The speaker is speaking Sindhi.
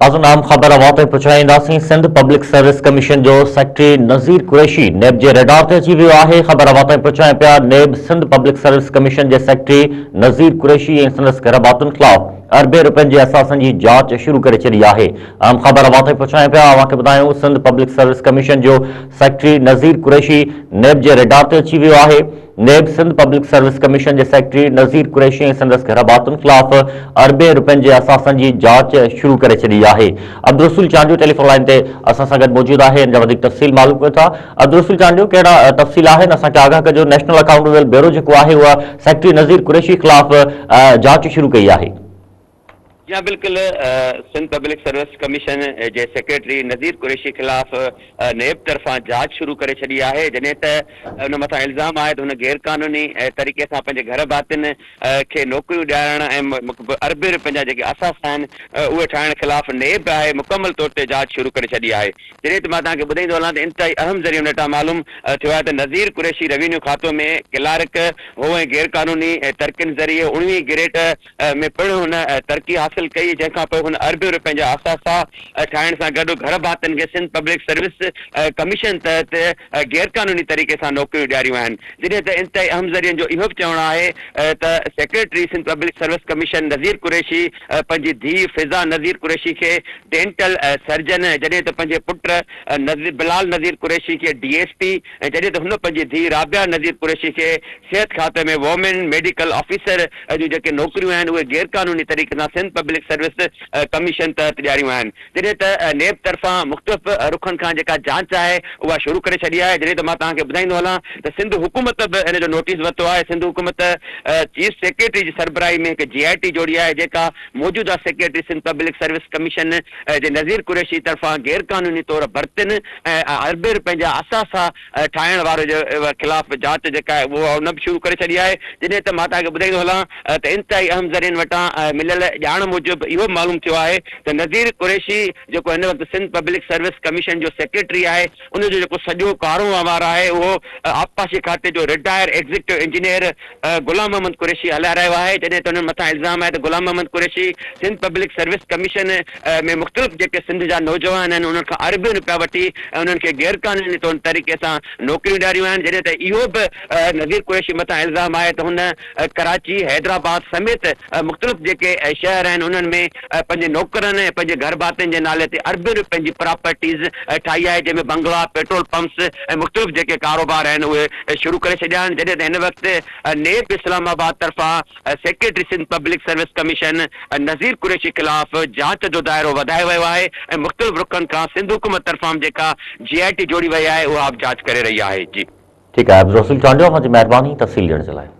تازو اهم خبر اوهان تائين پهچائينداسين، سنڌ پبلڪ سروس ڪميشن جو سيڪريٽري نذير قريشي نيب جي ريڊار تي اچي ويو آهي، خبر اوهان تائين پهچايون پيا NAB Sindh public service commission جي سيڪريٽري نذير قريشي ۽ سندس گهرڀاتين خلاف اربين روپين جي اثاثن جي جاچ شروع ڪري ڇڏي آهي، اهم خبر اوهان تائين پهچايون پيا اوهان کي ٻڌايون سنڌ پبلڪ سروس ڪميشن جو سيڪريٽري نذير قريشي نيب جي ريڊار تي اچي ويو آهي. NAB Sindh public service commission جي سيڪريٽري نذير قريشي ۽ سندس گهرڀاتين خلاف اربين روپين جي اثاثن جي جاچ شروع ڪري ڇڏي آهي. عبدالرسول چانڊيو ٽيليفون لائين تي اسان سان گڏ موجود آهي ان جا وڌيڪ تفصيل معلوم ڪيون ٿا. عبدالرسول چانڊيو ڪهڙا تفصيل آهن اسان کي آگاهه ڪجو نيشنل اڪائونٽبل بيورو جيڪو آهي اها سيڪريٽري نذير قريشي خلاف جاچ شروع ڪئي آهي. جي ها بلڪل سنڌ پبلڪ سروس ڪميشن جي سيڪريٽري نذير قريشي خلاف نيب طرفان جاچ شروع ڪري ڇڏي آهي جڏهن ته ان مٿان الزام آهي ته هن غير قانوني طريقي سان پنهنجي گهر ڀاتين کي نوڪريون ڏيارڻ ۽ اربين روپين جا جيڪي اثاثا آهن اهي ٺاهڻ خلاف نيب آهي مڪمل طور تي جاچ شروع ڪري ڇڏي آهي جڏهن ته مان توهان کي ٻڌائيندو هلان ته انتهائي اهم ذريعن وٽان معلوم ٿيو آهي ته نذير قريشي روينيو کاتو ۾ ڪلارڪ هو ۽ غير قانوني ترقين ذريعي اڻويهين گريڊ ۾ پڻ هن ترقي حاصل ڪئي، جنهن کان پوء هن اربين روپين جا اثاثا ٺاهڻ سان گڏ گهر ڀاتين کي سنڌ پبلڪ سروس ڪميشن تحت غيرقانوني طريقي سان نوڪريون ڏياريون آهن. جڏهن ته انتهائي اهم ذريعن جو اهو به چوڻ آهي ته secretary Sindh public service commission Nazir Qureshi پنهنجي ڌيء فضا نذير قريشي کي ڊينٽل سرجن جڏهن ته پنهنجي پٽ بلال نذير قريشي کي ڊي ايس پي ۽ جڏهن ته هن پنهنجي ڌيء رابعه نذير قريشي کي صحت کاتي ۾ وومين ميڊيڪل آفيسر جون جيڪي نوڪريون آهن اهي غيرقانوني طريقي سان سنڌ پبلڪ سروس ڪميشن تحت ڏياريون آهن جڏهن ته نيب طرفان مختلف رخن کان جيڪا جاچ آهي اها شروع ڪري ڇڏي آهي جڏهن ته مان توهان کي ٻڌائيندو هلان ته سنڌ حڪومت به ان جو نوٽيس ورتو آهي سنڌ حڪومت چيف سيڪريٽري جي سربراهي ۾ هڪ جي آء ٽي جوڙي آهي جيڪا موجوده secretary Sindh public service commission جي نذير قريشي طرفان غيرقانوني طور ڀرتين ۽ اربين رپين جا اثاثا ٺاهڻ وارو جي خلاف جاچ جيڪا آهي اها ان به شروع ڪري ڇڏي آهي جڏهن ته مان توهان کي ٻڌائيندو هلان ته انتهائي اهم ذريعن وٽان مليل ڄاڻ موجب اهو به معلوم ٿيو آهي ته نذير قريشي جيڪو هن وقت سنڌ پبلڪ سروس ڪميشن جو سيڪريٽري آهي ان جو جيڪو سڄو ڪاروهنوار آهي اهو آبپاشي کاتي جو retire executive engineer Ghulam Muhammad Qureshi هلائي رهيو آهي، جڏهن ته انهن مٿان الزام آهي ته Ghulam Muhammad Qureshi Sindh public service commission ۾ مختلف جيڪي سنڌ جا نوجوان آهن انهن کان اربين روپيا وٺي ۽ انهن کي غيرقانوني طور طريقي سان نوڪريون ڏياريون آهن، جڏهن ته اهو به نذير قريشي مٿان الزام آهي ته هن ڪراچي، حيدرآباد سميت مختلف جيڪي شهر آهن انهن ۾ پنهنجي نوڪرن ۽ پنهنجي گهر ڀاتين جي نالي تي اربين روپين جي پراپرٽيز ٺاهي آهي، جنهن ۾ بنگلا، پيٽرول پمپس ۽ مختلف جيڪي ڪاروبار آهن اهي شروع ڪري ڇڏيا آهن، جڏهن ته هن وقت نيب اسلام آباد طرفان secretary Sindh public service commission Nazir Qureshi خلاف جاچ جو دائرو وڌايو ويو آهي ۽ مختلف رخن کان سنڌ حڪومت طرفان به جيڪا جي آء ٽي جوڙي وئي آهي اها به جاچ ڪري رهي آهي. جي. ٺيڪ آهي عبدالرسول چانڊيو اوهان جي مهرباني تفصيل ڏيڻ جي لاء.